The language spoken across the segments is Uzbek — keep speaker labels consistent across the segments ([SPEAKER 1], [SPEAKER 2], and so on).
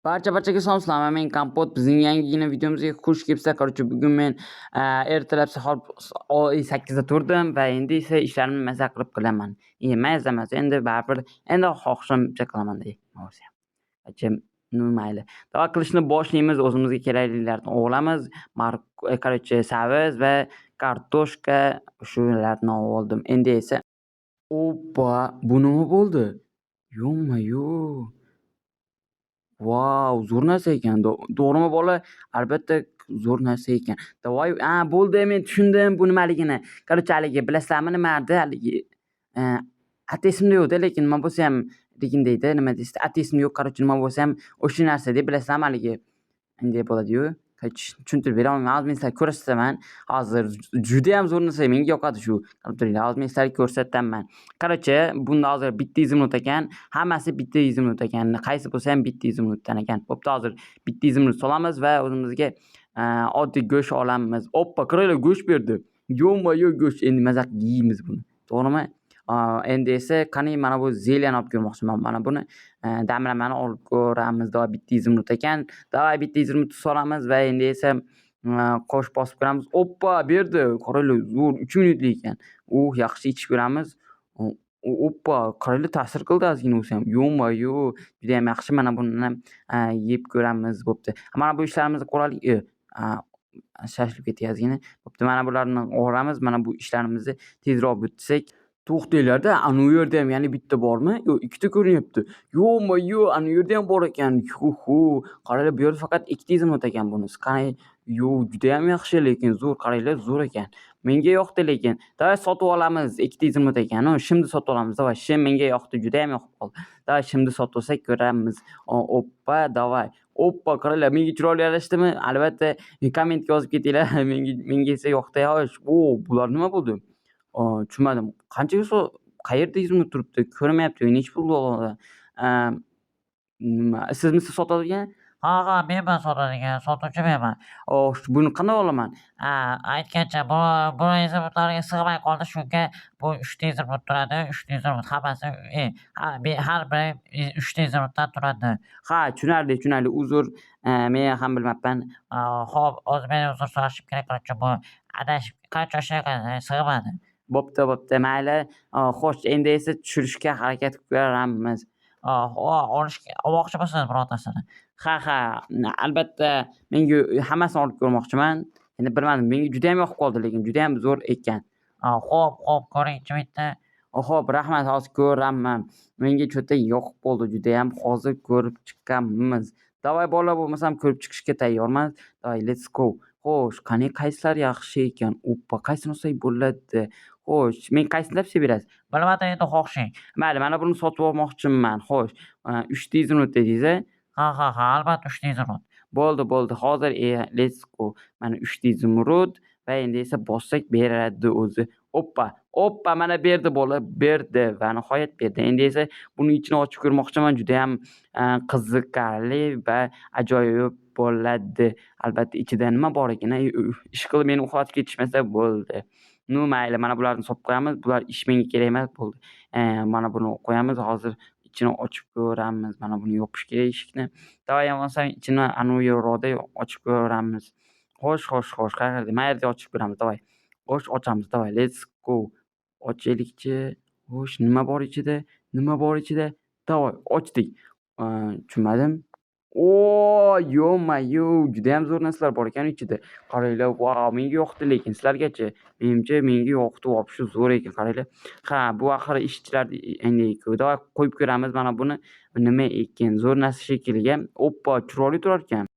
[SPEAKER 1] Barcha-barchaga salom, sizlar men Kompot. Bizning yangigina videomizga xush kelibsizlar. Короче, bugun men ertalab soat 8 da turdim va endi esa ishlarimni maza qilib qilaman. Maza emas, endi baribir endi xohishimcha qilaman bo'lsa ham. Короче, ну mayli. Давай qilishni boshlaymiz. O'zimizga keraklilarni olamiz. Короче, saviz va kartoshka, shularni oldim. Endi esa, oppa, bu nima bo'ldi? Ё-моё! Vau, zo'r narsa ekan. To'g'rimi, bola? Albatta, zo'r narsa ekan. Давай, a, bo'ldi, men tushundim bu nimaligini. Короче, haligi bilasizlarmi nimardi haligi, ati esimda yo'qda, lekin nima bo'lsa ham lekin deydi, nima deysiz, ati esimda yo'q, короче, nima bo'lsa ham o'sha narsa deb bilasizlarmi haligi, bunday bo'ladi-yu. Короче, tushuntirib bera olmayman. Hozir men sizlarga ko'rsataman. Hozir judayam zo'r narsa, menga yoqadi shu. Qarab turinglar, hozir men sizlarga ko'rsataman. Короче, bunda hozir bitta изумруд ekan. Hammasi bitta изумруд ekan. Qaysi bo'lsa ham bitta изумруд dan ekan. Bo'pti, hozir bitta изумруд solamiz va o'zimizga oddiy go'sht olamiz. Oppa, qaranglar, go'sht berdi. Ё-моё, go'sht. Endi maza qilib yeymiz buni. To'g'rimi? Endi esa qani, mana bu зелье ni olib ko'rmoqchiman. Mana buni damlamani olib ko'ramiz. Давай, bitta изумруд ekan. Давай, bitta изумруд solamiz va endi esa qo'sh bosib ko'ramiz. Oppa, berdi. Qaranglar, zo'r, 3 minutlik ekan. Uh, yaxshi, ichib ko'ramiz. Oppa, qaranglar, ta'sir qildi ozgina o'zi ham. Ё-моё, judayam yaxshi. Mana buni yeb ko'ramiz, bo'pti. Mana bu ishlarimizni ko'raylik. Shoshilib ketdik ozgina. Bo'pti, mana bularni olamiz. Mana bu ishlarimizni tezroq bitsak. To'xtanglar-da, ana u yerda ham yana bitta bormi? Yo'q, ikkita ko'rinyapti. Ё-моё, ana u yerda ham bor ekan. Hu-hu. Qaranglar, bu yerda faqat ikkita изумруд ekan bunisi. Qarang, yo, judayam yaxshi, lekin zo'r, qaranglar, zo'r ekan. Menga yoqdi lekin. Давай sotib olamiz, ikkita изумруд ekan. Shimdi sotib olamiz. Давай, shim menga yoqdi, judayam yoqib qoldi. Давай, shimdi sotib olsak ko'ramiz. Oppa, давай. Oppa, qaranglar, menga chiroyli yarashdimi? Albatta, kommentga yozib ketinglar. Menga esa yoqdi. O, bular nima bo'ldi? Tushunmadim. Qanchaga, qayerda изумруд turibdi? Ko'rinmayapti. Nechi pul bo'ladi? Nima, sizmisiz sotadigan?
[SPEAKER 2] Ha, menman sotadigan, sotuvchi menman.
[SPEAKER 1] Xo'sh, buni qanday olaman?
[SPEAKER 2] Ha, aytgancha, bu изумруд larga sig'may qoldi, shunga bu uchta изумруд turadi, uchta изумруд hammasi, har biri uchta изумруд dan turadi.
[SPEAKER 1] Ha, tushunarli, tushunarli. Uzr, men ham bilmabman.
[SPEAKER 2] Xo'p, o'zi men uzr so'rashim kerak, короче, bu adashib, короче, shunaqa sig'madi.
[SPEAKER 1] Bo'pti, bo'pti, mayli. Xo'sh, endi esa tushirishga harakat qilib ko'ramiz.
[SPEAKER 2] Olishga olmoqchimisiz birortasini?
[SPEAKER 1] Ha, albatta, menga hammasini olib ko'rmoqchiman. Endi bilmadim, menga judayam yoqib qoldi, lekin judayam zo'r ekan.
[SPEAKER 2] Xo'p, ko'ringchi bitta.
[SPEAKER 1] Xo'p, rahmat, hozir ko'raman. Menga чё-то yoqib qoldi judayam. Hozir ko'rib chiqamiz. Давай, bola, bo'lmasam ko'rib chiqishga tayyorman. Давай, let's go. Xo'sh, qani, qaysilari yaxshi ekan? Oppa, qaysini olsak bo'ladi? Xo'sh, menga qaysini tavsiya berasiz?
[SPEAKER 2] Bilmadim, endi xohishing.
[SPEAKER 1] Mayli, mana buni sotib olmoqchiman. Xo'sh, uchta изумруд dedingiz a?
[SPEAKER 2] Ha, albatta, uchta изумруд.
[SPEAKER 1] Bo'ldi, bo'ldi. Hozir let's go. Mana uchta изумруд va endi esa bossak beradi o'zi. Oppa, oppa, mana berdi, bola, berdi va nihoyat berdi. Endi esa buni ichini ochib ko'rmoqchiman. Judayam qiziqarli va ajoyib bo'ladi. Albatta, ichida nima bor ekan, ishqilib meni uxlatib ketishmasa bo'ldi. Ну mayli, mana bularni solib qo'yamiz. Bular ish menga kerak emas, bo'ldi. Mana buni qo'yamiz. Hozir ichini ochib ko'ramiz. Mana buni yopish kerak, eshikni. Давай, bo'lmasam ichini anavi yerroqda ochib ko'ramiz. Xo'sh, xo'sh, xo'sh, qayerda? Mana yerda ochib ko'ramiz. Давай. Xo'sh, ochamiz. Давай, let's go. Ochaylikchi. Xo'sh, nima bor ichida? Nima bor ichida? Давай, ochdik. Tushunmadim. O, ё-моё, judayam zo'r narsalar bor ekan ichida. Qaranglar, vau, menga yoqdi lekin, sizlargachi? Menimcha, menga yoqdi, вообще zo'r ekan, qaranglar. Ha, bu axir ishchilar endi давай qo'yib ko'ramiz mana buni. Nima ekan? Zo'r narsa shekilli. Oppa, chiroyli turar ekan.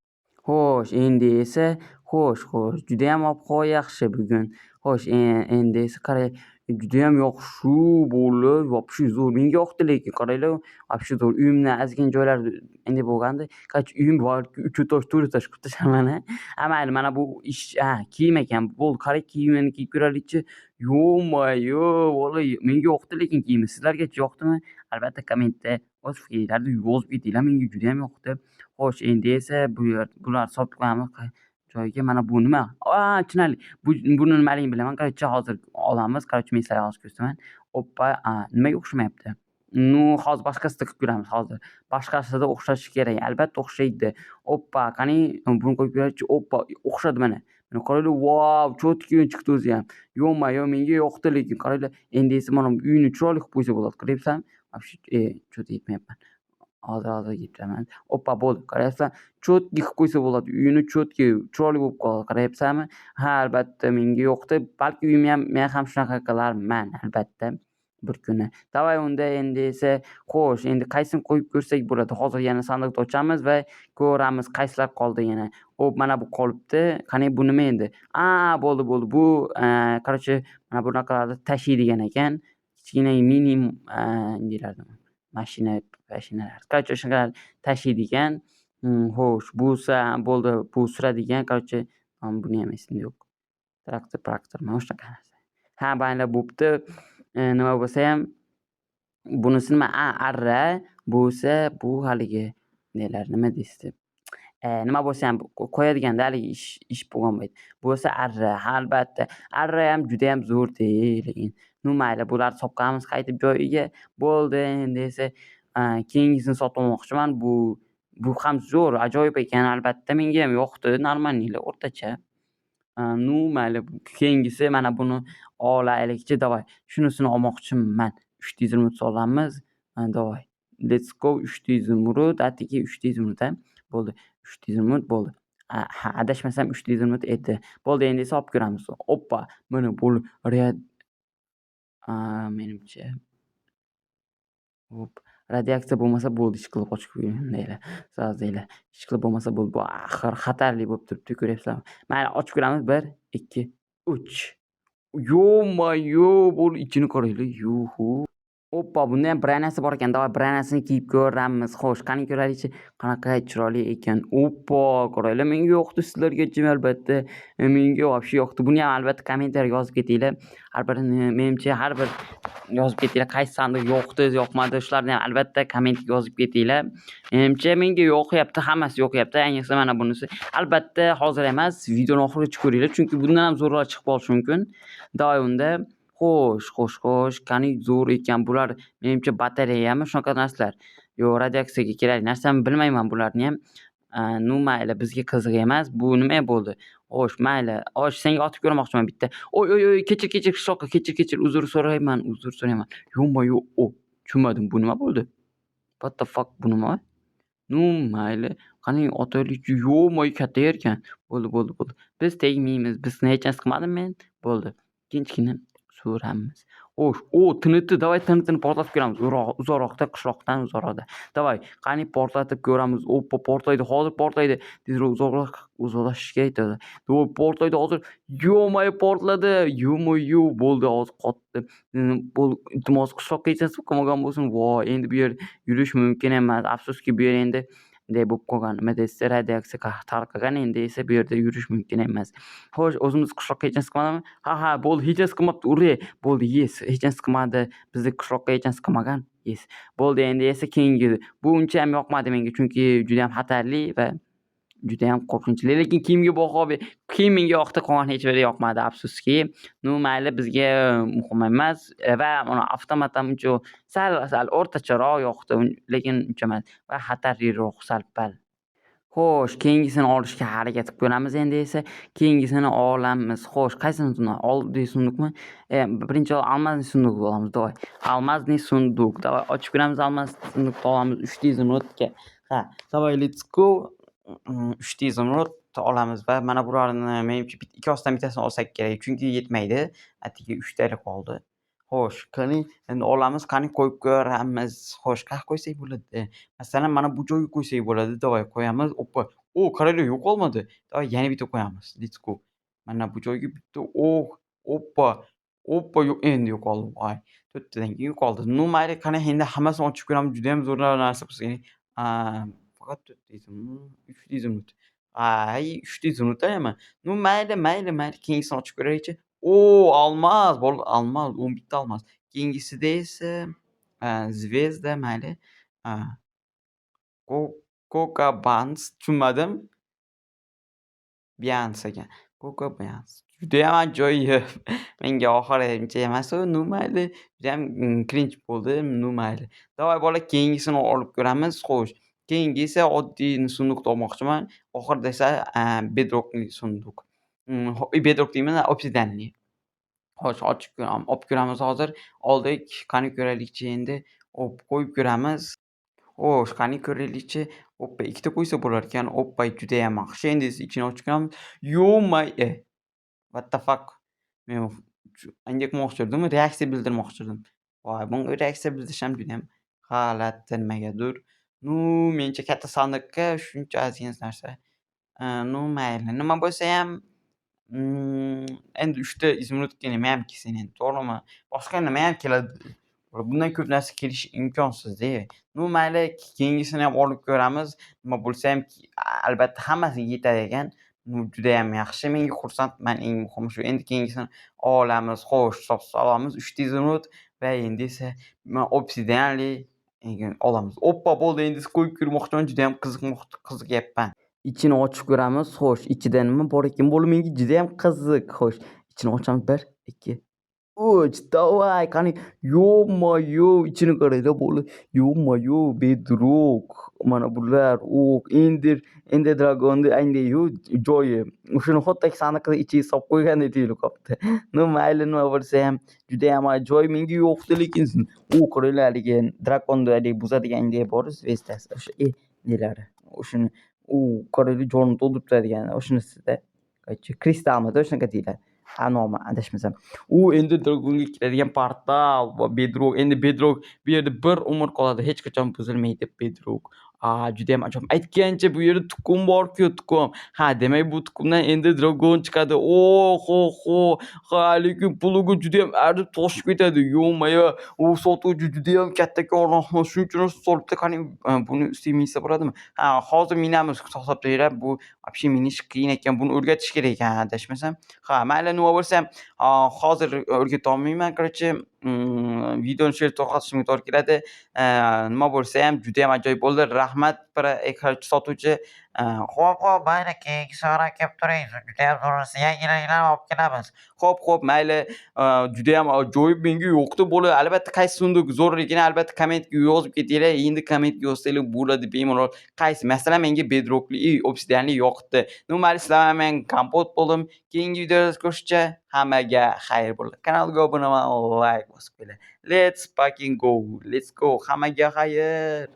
[SPEAKER 1] Xo'sh, endi esa, xo'sh, xo'sh, judayam ob-havo yaxshi bugun. Xo'sh, endi esa qarang, judayam yaxshi bo'lib, вообще zo'r. Menga yoqdi lekin, qaranglar, вообще zo'r. Uyimni ozgina joylari endi bo'lgandi. Короче, uyim balki 3 этаж, 4 этаж qilib tashlayman. Ha, mayli, mana bu ish, ha, kiyim ekan. Bo'ldi, qarang, kiyimini kiyib ko'raylikchi. Ё-моё, bola, menga yoqdi lekin kiyimi. Sizlargachi, yoqdimi? Albatta, kommentda o'z fikringlarni yozib ketinglar. Menga judayam yoqdi. Xo'sh, endi esa bu yer, bularni solib qo'yamiz joyiga. Mana bu nima? A, tushunarli. Buni nimaligini bilaman. Короче, hozir olamiz. Короче, men sizlarga hozir ko'rsataman. Oppa, nimaga o'xshamayapti? Ну, hozir boshqasida qilib ko'ramiz hozir. Boshqasida o'xshashi kerak. Albatta o'xshaydi. Oppa, qani buni qo'yib ko'raylikchi. Oppa, o'xshadi mana. Mana qaranglar, vau, чётко chiqdi o'zi ham. Ё-моё, menga yoqdi lekin qaranglar. Endi esa mana bu uyni chiroyli qilib qo'ysa bo'ladi. Qarayapsanmi? Вообще, что-то yetmayapman. Hozir yetiraman. Oppa, bo'ldi. Qarayapsan, чётко qilib qo'ysa bo'ladi. Uyini чётко, chiroyli bo'lib qoladi. Qarayapsanmi? Ha, albatta menga yoqdi. Balki uyimni ham men ham shunaqa qilarman albatta bir kuni. Давай unda endi esa, xo'sh, endi qaysini qo'yib ko'rsak bo'ladi? Hozir yana sandiqni ochamiz va ko'ramiz qaysilar qoldi yana. Xo'p, mana bu qolibdi. Qani, bu nima endi? A, bo'ldi, bo'ldi. Bu, короче, mana bunaqalarni tashiydigan ekan. Kichkina mini deyiladi. Mashina, mashinalar. Короче, shunaqa tashiydigan. Xo'sh, bu bo'ldi, bu suradigan, короче, buni ham esimda yo'q. Traktor, traktor, mana shunaqa narsa. Ha, mayli bo'pti. Nima bo'lsa ham bunisi nima? A, arra, bu esa bu haligi nelar, nima deysiz? Nima bo'lsa ham qo'yadiganda haligi ish bo'lgan payt. Bu esa arra, ha, albatta. Arra ham judayam zo'r-da, lekin. Ну, mayli, bularni solib qo'yamiz qaytib joyiga. Bo'ldi, endi esa keyingisini sotib olmoqchiman. Bu ham zo'r, ajoyib ekan albatta. Menga ham yoqdi, нормальный, o'rtacha. Ну, mayli, keyingisi mana buni olaylikchi, давай. Shunisini olmoqchiman. 3 ta изумруд solamiz. Давай. Let's go, 3 ta изумруд, atigi 3 ta изумруд, a. Bo'ldi. 3 ta изумруд bo'ldi. Ha, adashmasam 3 ta изумруд edi. Bo'ldi, endi esa olib ko'ramiz. Oppa, mana bu menimcha. Hop, radiatsiya bo'lmasa bo'ldi, ish qilib ochib qo'yinglar. Sразу ish qilib bo'lmasa bo'ldi. Bu axir xatarli bo'lib turibdi, ko'ryapsizlarmi? Mayli, ochib ko'ramiz. 1, 2, 3. Ё-моё, bu ichini qaranglar. Yuhu. Oppa, bunda ham броня si bor ekan. Давай броня sini kiyib ko'ramiz. Xo'sh, qani ko'raylikchi, qanaqa chiroyli ekan. Oppa, qaranglar, menga yoqdi, sizlargachi albatta. Menga вообще yoqdi. Buni ham albatta kommentariyga yozib ketinglar. Har birini menimcha har bir yozib ketinglar. Qaysi sandiq yoqdi, yoqmadi, shularni ham albatta kommentga yozib ketinglar. Menimcha menga yoqyapti, hammasi yoqyapti. Ayniqsa mana bunisi. Albatta hozir emas, videoni oxirigacha ko'ringlar, chunki bundan ham zo'rroq chiqib qolishi mumkin. Давай unda. Xo'sh, xo'sh, xo'sh, qani zo'r ekan. Bular menimcha batareyami, shunaqa narsalar. Yo, radiatsiyaga kerakli narsami bilmayman bularni ham. Ну mayli, bizga qiziq emas. Bu nima bo'ldi? Xo'sh, mayli. Xo'sh, senga otib ko'rmoqchiman bitta. Oy, oy, oy, kechir, kechir, qishloqqa, kechir, kechir, uzr so'rayman, uzr so'rayman. Ё-моё, o, tushunmadim, bu nima bo'ldi? What the fuck, bu nima? Ну, mayli. Qani otaylikchi. Ё-моё, katta ekan. Bo'ldi, bo'ldi, bo'ldi. Biz tegmaymiz. Bizni hech narsa qilmadim men. Bo'ldi. Ikkinchigini suramiz. Xo'sh, o, TNT, давай TNTni portlatib ko'ramiz. Uzoqroqda, qishloqdan uzoqroqda. Давай, qani portlatib ko'ramiz. Oppa, portlaydi, hozir portlaydi. Tezroq uzoqroq uzoqlashish kerak edi. Voy, portlaydi hozir. Ё-моё, portladi. Ё-моё, bo'ldi, hozir qotdi. Bo'ldi, iltimos, qishloqqa hech narsa qilmagan bo'lsin. Voy, endi bu yer yurish mumkin emas. Afsuski, bu yer endi bunday bo'lib qolgan. Nima deysiz, radiatsiya tarqagan, endi esa bu yerda yurish mumkin emas. Xo'sh, o'zimiz qishloqqa hech narsa qilmadimi? Ha, ha, bo'ldi, hech narsa qilmabdi. Ура! Bo'ldi, yes, hech narsa qilmadi. Bizni qishloqqa hech narsa qilmagan. Yes. Bo'ldi, endi esa keyingi. Bu uncha ham yoqmadi menga, chunki juda ham xatarli va judayam qo'rqinchli. Lekin kiyimga baho kiyim menga yoqdi, qolgan hech biri yoqmadi, afsuski. Ну, mayli, bizga muhim emas va uni avtomat ham uncha sal-sal o'rtacharoq yoqdi, lekin uncha emas va xatarliroq sal-pal. Xo'sh, keyingisini olishga harakat qilib ko'ramiz endi esa. Keyingisini olamiz. Xo'sh, qaysinisini? Oddiy сундук mi? Birinchi алмазный сундук olamiz. Давай. Алмазный сундук. Давай ochib ko'ramiz, алмаз сундук ni olamiz 3 ta изумруд ga. Ha, давай, let's go. 3 ta изумруд olamiz va mana bularni menimcha ikkosidan bittasini olsak kerak, chunki yetmaydi. Atigi 3 tali qoldi. Xo'sh, qani endi olamiz, qani qo'yib ko'ramiz. Xo'sh, qayerga qo'ysak bo'ladi? Masalan, mana bu joyga qo'ysak bo'ladi. Давай qo'yamiz. Oppa. O, qaranglar, yo'qolmadi. Давай yana bitta qo'yamiz. Let's go. Mana bu joyga bitta. Oh, oppa. Oppa, yo'q, endi yo'qoldi. Voy, to'rttadan keyin yo'qoldi. Ну, mayli, qani endi hammasini ochib ko'ramiz. Judayam zo'r narsa bo'lsa kerak. Faqat to'rtta изумруд, 3 ta изумруд. Ay, 3 ta изумруд nima? Ну, mayli, mayli, mayli. Keyingisini ochib ko'raylikchi. O, алмаз, bo'ldi, алмаз, 11 ta алмаз. Keyingisida esa звезда, mayli. Coca Buns tushunmadim. Bians ekan. Ko'p emas. Judayam ajoyib. Menga oxiri uncha emas u, ну mayli. Judayam cringe bo'ldi, ну mayli. Давай, bola, keyingisini olib ko'ramiz. Xo'sh, keyingi esa oddiy сундук ni olmoqchiman. Oxirida esa bedrockli сундук. Bedrock deyman, obsidianli. Xo'sh, ochib olib ko'ramiz hozir. Oldik, qani ko'raylikchi endi. Hop, qo'yib ko'ramiz. Xo'sh, qani ko'raylikchi. Oppa, ikkita qo'ysa bo'lar ekan. Oppa, judayam yaxshi. Endi esa ichini ochib ko'ramiz. Ё-моё! What the fuck? Men unday qilmoqchi edim, reaksiya bildirmoqchi edim. Voy, bunga reaksiya bildirish ham judayam g'alati nimagadir. Ну, menimcha katta sandiqqa shuncha ozgina narsa. Ну, mayli, nima bo'lsayam, endi 3 ta изумруд ga nimayam kelsin endi, to'g'rimi? Boshqa nimayam keladi? Bundan ko'p narsa kelishi imkonsiz-da. Ну, mayli, keyingisini ham olib ko'ramiz. Nima bo'lsayam, albatta hammasiga yetadi ekan. Bu judayam yaxshi. Menga xursandman, eng muhimi shu. Endi keyingisini olamiz. Xo'sh, solamiz 3 ta изумруд va endi esa obsidianli olamiz. Oppa, bo'ldi, endi qo'yib ko'rmoqchiman, judayam qiziqyapman. Ichini ochib ko'ramiz. Xo'sh, ichida nima bor ekan? Bo'ldi, menga judayam qiziq. Xo'sh, ichini ochamiz. 1, 2, 3, давай, qani. Ё-моё, ichini qaranglar, bo'ldi. Ё-моё, bedrock. Mana bular, o'q, Ender Dragonni andayu joyi. O'shani xuddi sandiqni ichiga solib qo'ygandek tuyulib qolibdi. Ну, mayli, nima bo'lsayam, judayam ajoyib, menga yoqdi lekin. U qaranglar, haligi drakonni haligi buzadigan anday bor, звезда si, o'sha nelari. O'shani u qaranglar, jonini to'ldirib turadigan o'shanisida. Kristallmidi, shunaqa deyiladi. Ha, nomi adashmasam. U Ender Dragonga kiradigan portal va bedrock. Endi bedrock bu yerda bir umr qoladi, hech qachon buzilmaydi bedrock. A, judayam ajoyib. Aytgancha, bu yerda tuxum bor-ku, tuxum. Ha, demak, bu tuxumdan Ender Dragon chiqadi. Oh-ho-ho! Ha, lekin puliga judayam arzib toshib ketadi. Ё-моё! U sotuvchi judayam kattakon, rahmat. Shuncha narsa solibdi. Qani, buni ustiga minsa bo'ladimi? Ha, hozir minamiz, hisob bu вообще minish qiyin ekan. Buni o'rgatish kerak ekan, adashmasam. Ha, mayli, nima bo'lsa ham, hozir o'rgatolmayman, короче, videoni shu yerda to'xtatishimga to'g'ri keladi. Nima bo'lsa ham, judayam ajoyib bo'ldi. Rahmat, короче, sotuvchi.
[SPEAKER 2] Xo'p, mayli, keyingi safar ham kelib turing. Judayam zo'r narsa, yangiliklarni olib kelamiz.
[SPEAKER 1] Xo'p, mayli. Judayam ajoyib, menga yoqdi bo'ldi. Albatta, qaysi сундук zo'rligini albatta kommentga yozib ketinglar. Endi kommentga yozsanglar bo'ladi bemalol. Qaysi? Masalan, menga bedrockli, obsidianli yoqdi. Ну, mayli, sizlar bilan men Kompot bo'ldim. Keyingi videoda ko'rishguncha hammaga xayr bo'ldi. Kanalga obuna, like bosib qo'yinglar. Let's fucking go. Let's go. Hammaga xayr.